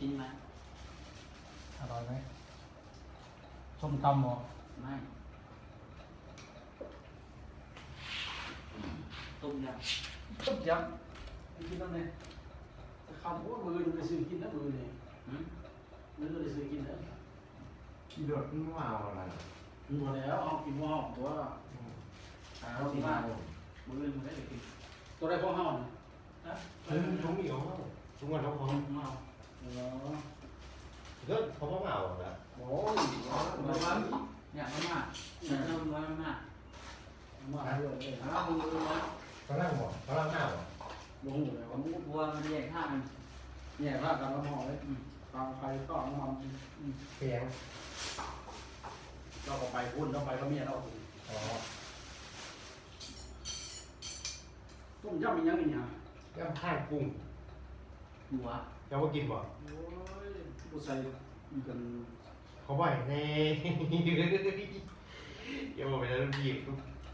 ກິນໄໝ? ອະຮ່ອຍໄໝ? ສົ້ມຕຳບໍ່? ໄມ່ ຕົ້ມຍຳ. ຕົ້ມຍຳ ໄປກິນນຳແດ່. ແຕ່ຄ່ຳ ໂອ້ຍ ມື້ອື່ນໄປຊື້ກິນນະ ມື້ອື່ນນີ້. ຫືມ? ມື້ອື່ນໄປຊື້ກິນເດີ. ຂີ່ລົດມາເອົາລະ ບໍ່ແລ້ວ ເຮົາກິນບໍ່ຮອດຕົວະ. ອືມ ຫາເຮົາຊິມາ ມື້ອື່ນມື້ໃດໄປກິນ ຕົວໃດຂອງເຮົານະ? ຮະ? ເອີ ຂອງນີ້ຂອງເຮົາ ຂອງເຮົາ ຂອງເຮົາ. ເອີ ເດີ ເຂົາບໍ່ມາເອົາລະ. ໂອ້ຍ ມາ ຢາກມາ ຢາກມາ ມາ. ມາເລີຍ ເອີ ຫາເບິ່ງເບິ່ງມາ. ຝຣັ່ງບໍ່? ຝຣັ່ງມາບໍ່? ບໍ່ຮູ້ແລ້ວ ບໍ່ຮູ້ ເພາະວ່າມັນແຍກທາງກັນ ແຍກທາງກັນລະໝໍ້ເລີຍ. ອືມ ທາງໄປຕໍ່ນ້ຳມັນ. ອືມ ເປັນຫຍັງ? ເຈົ້າກໍໄປພຸ້ນ ເຈົ້າໄປກັບເມຍເຈົ້າ. ອໍ ຕົ້ມຍຳອີ່ຫຍັງນີ້ຫາ? ຍຳຄ້າງກຸ້ງ. ຫົວ ເຈົ້າບໍ່ກິນບໍ່? ໂອ້ຍ ບໍ່ໃສ່ກັນ ເຂົາບໍ່ໃຫ້ແດ່. ຢ່າເວົ້າໄປນຳລຸ້ນພີ່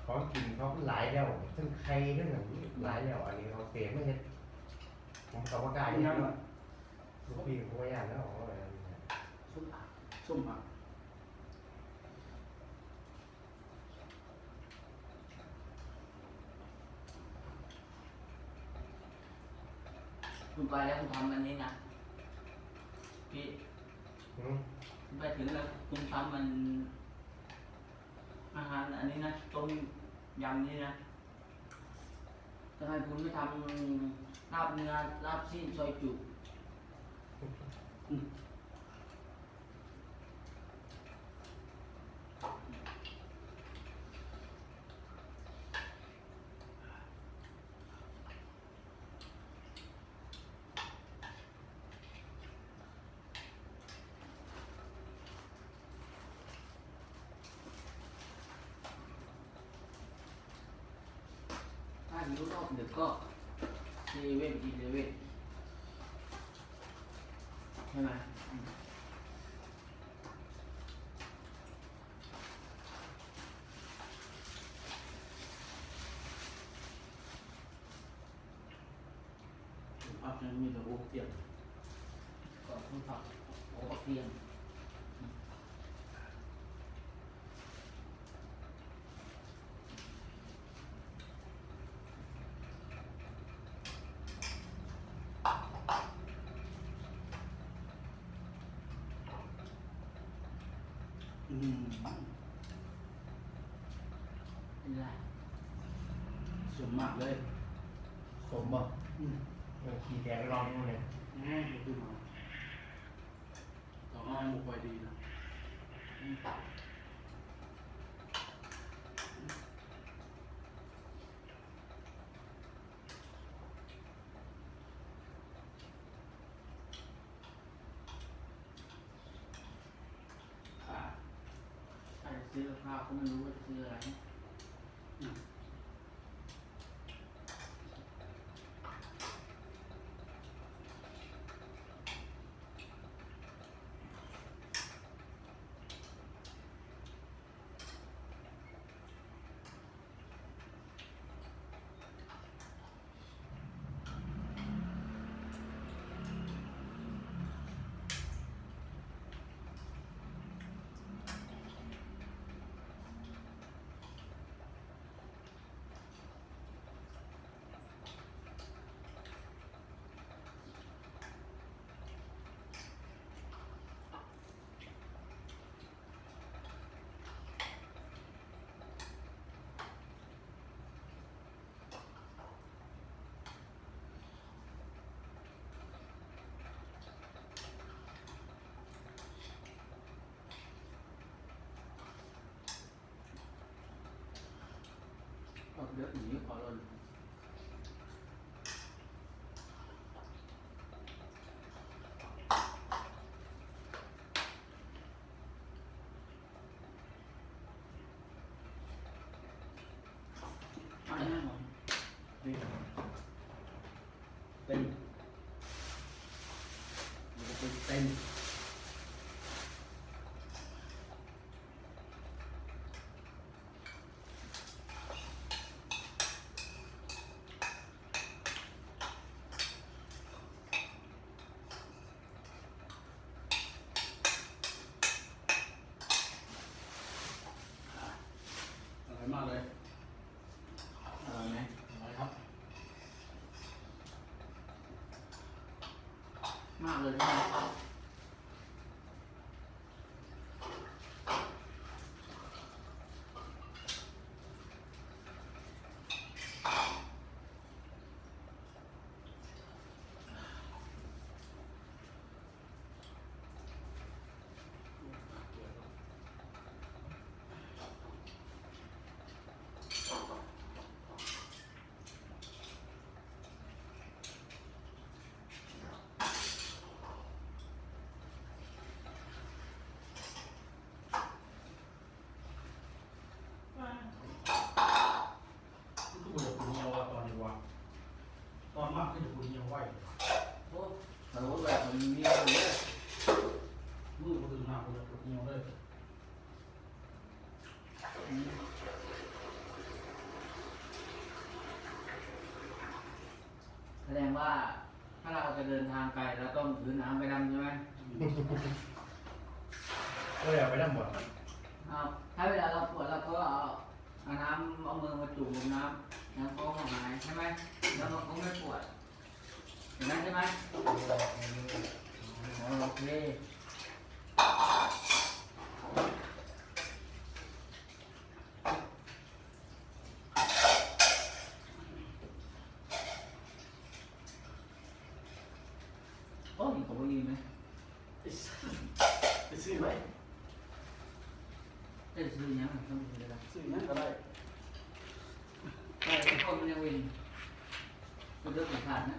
ຂອງກິນເຂົາມັນຫຼາຍແລ້ວ ທັງໄຂ່ທັງຫຍັງຫຼາຍແລ້ວ. ອັນນີ້ເຂົາເຕຍມາເຮັດ ຜົມກໍບໍ່ກ້າເຮັດເນາະ. ລຸ້ນພີ່ເຂົາບໍ່ຢ້ານແລ້ວ ເຂົາວ່າ. ສົ້ມຜັກ ສົ້ມຜັກ. ຄຸນໄປແລ້ວຄຸນທຳອັນນີ້ນະ ພີ່. ຫືມ? ຄຸນໄປເຖິງແລ້ວຄຸນທຳອັນ ອາຫານອັນນີ້ນະ ຕົ້ມຍຳນີ້ນະ. ຕ້ອງໃຫ້ຄຸນໄປທຳລາບເນື້ອ ລາບຊີ້ນ ຊອຍຈຸ. ຖ້າຫິວຮອບດຶກກໍເຊເວັ່ນອີເລເວັ່ນ ໃຊ່ໄໝ? ອືມ. ຜັກຍັງມີແຕ່ຫົວກະທຽມ ຂອງຄົນຜັກ ຫົວກະທຽມ. ອືມ ເປັນໄງ? ສົມມາກເລີຍ. ສົມບໍ່? ອືມ ເອີ ຂີ້ແຕກໄປລອບໜຶ່ງເລີຍ. ແມ່ນ ຄືເຮົາ ຕອນເຮົາບໍ່ຄ່ອຍດີນະ. ອືມ. ถ้าจะซื้อกับข้าวก็ไม่รู้ว่าจะซื้ออะไร อืม ເຕັມ ເຕັມ ເຕັມ. ເ ມາເລີຍ. ຄືບໍ່ຢາກປວດແອວວ່າຕອນນີ້ວ່າ ຕອນມາຄືຢາກປວດແອວໄວ. ໂອ້ ຖ້າວ່າແບບມັນມີເລີຍ ມືບໍ່ຖືກນ້ຳ ບໍ່ຢາກປວດແອວເລີຍ. แสดงว่าถ้าเราจะเดินทางไกล เราต้องถือน้ำไปนำใช่ไหม? ก็อย่าไปนำบ่ เอา ถ้าเวลาเราปวด เราก็เอา เอาน้ำ เอามือมาจุ่มลงน้ำ น้ำก็หายใช่ไหม? แล้วมันก็ไม่ปวด อย่างนั้นใช่ไหม? โอเค. ໂອ້ຍ ກໍບໍ່ອີ່ມເລີຍ ໄປຊື້ໄວ້ ຈະຊື້ຫຍັງ ຊື້ຫຍັງກໍໄດ້ ໄປຄົນມັນຍັງເປັນ ເປັນເລື່ອງສຳຄັນນະ.